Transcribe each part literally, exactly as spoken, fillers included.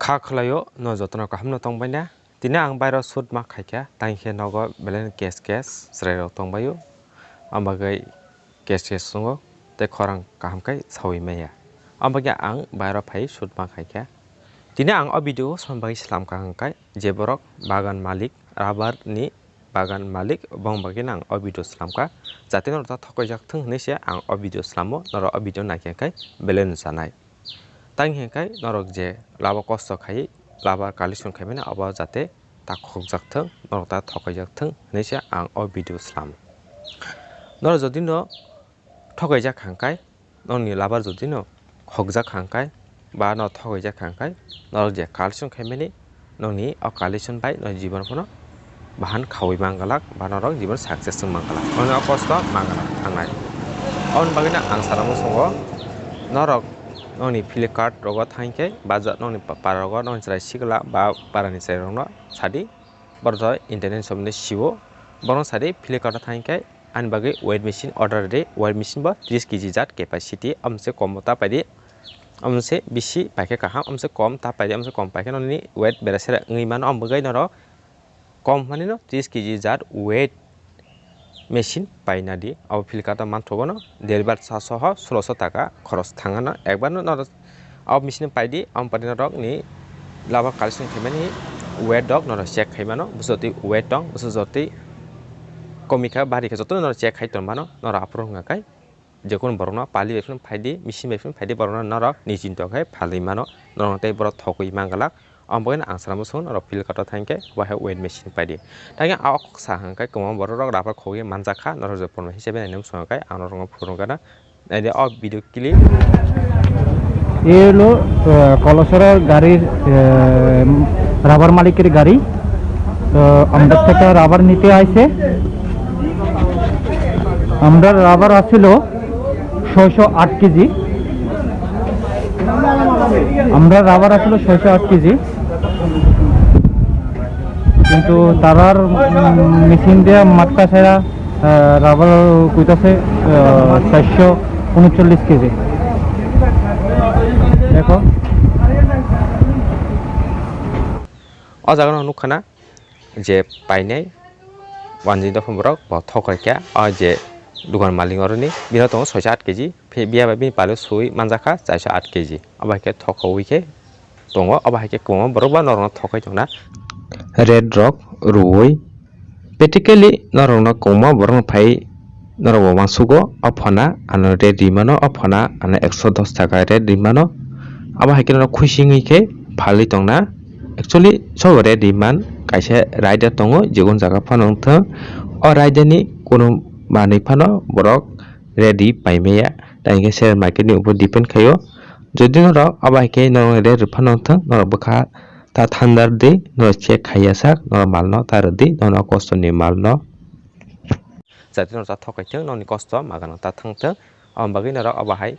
Kha khwlaio, no jotono kaham no tongbaina. Tini ang bairo shoot ma khaikha, tang khe nogo belai no kes kes chwrai rok tongbaio. Ang bagwi kes kes wngo, tei khorang kaham khe saui maya. Ang bagwi ang bairo phai shoot ma khaikha. Tini ang o video o song bagwi slam kha hwnkhe, je borok bagan malik, rubber ni bagan malik, bong bagwi no ang o video slam kha. Jate norok ta thokaijak thung hwnwi se ang o video slamo, norok o video naikha khe belai no chanai. Tang hingkhe norok je laba kosto khai, laba collection khaimani abo jate ta khokjak thung, norok ta thokaijak thung hwnwi se ang o video slam. Norok jodi no thokaijak hangkai, nokni labar jodi no khokjak hangkai, ba no thokaijak hangkai, norok je collection khaimani, nokni o collection bai no jibon phano bahan khaui mangalak, ba norok jibon success wng mangalak. Ono o kosto mangalak thangnai. Aboni bagwino ang sana muchungo norok nokni Flipkart rogo thangkhe, ba ja-, nokni pa-, para rogo nokni chwrai sikla ba parani chwrai rokno sadi, borok to internet somni siwo, borok sadi Flipkart o thangkhe ani bagwi weight machine order rwdi, weight machine bo tris kg jat capacity, amse kom ta paidi, amse bisi paikhe kaham, amse kom ta paidi, amse kom paikhe nokni weight bera sera wngwi mano, am bagwi norok kom manino tris kg jat weight machine paina di. Abo Flipkart o manthogo no deliver charge soho sulosho taka khoros thangano, ekbar no norok abo machine paidi, abo paidi norok ni laba collection khaimani weight rok norok check khaimano, bwswk twi weight tong, bwswk jotwi komikha barikha jotono norok check khai tongmano, norok aphuru wngkha khe jekono borokno pali bai phano phaidi, machine bai phano phaidi, borokno norok ni chinto khe phalwi mano, norok tei borok thokwi mangalak. Omo bagwino ang sana muchungo norok Flipkart o thangkhe, obo hai weight machine paidi. Thangkhe a kok sa hwnkhe kwbangma borok rok rubber khogwi manjakha, norok je porno hisabe naina muchungo khe ang norokno phunukgana. Naidi o video clip. এ হলো আহ, কলসরা গাড়ির আহ, রাবার মালিকের গাড়ি। তো আমরা থেকে রাবার নিতে আইছে। আমরা রাবার আছিল ছয়শো আট কেজি। আমরা রাবার আছিল ছয়শো আট কেজি। কিন্তু তারার মেশিন দিয়ে মাটকা ছাড়া রাবার কইতাছে চারশো উনচল্লিশ কেজি। দেখো। O jaga no nukha na je painai wanjwi dophani borok bo thok kha o je dukan malik oroni bino tongo soisa at keji phiya bai bini palo sui manjakha chaisa at keji abo hai khe thok kha wi khe tongo abo hai khe kwbangma borok ba norokno thok kha tongna. Rate rok rwui practically norokno kwbangma borokno phai norok bo uansugo o phona ano rate rimano o phona ano ekso dos taka rate rimano abo hai khe norok khuisingwi khe phalwi tongna. Actually sobo rate riman kaisa rider tongo jikunu jaga phano wngthung o rider ni kunu manwi phano borok rate ri paimaya tei hwnkhe share market ni upor depend khaio. Jodi norok abo hai khe norok rate rwphano wngthung norok bwkha ta thandar di norok check khaiya sak norok malno ta rwdi norok kosto ni malno. Jati norok ta thok kaithung nokni kosto maganang ta thangthung. Aboni bagwi norok abo hai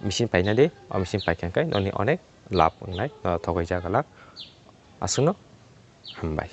machine paina di, o machine paikha khe nokni onek lab wngnai, norok thok kaijak glak. Aswkno hambai.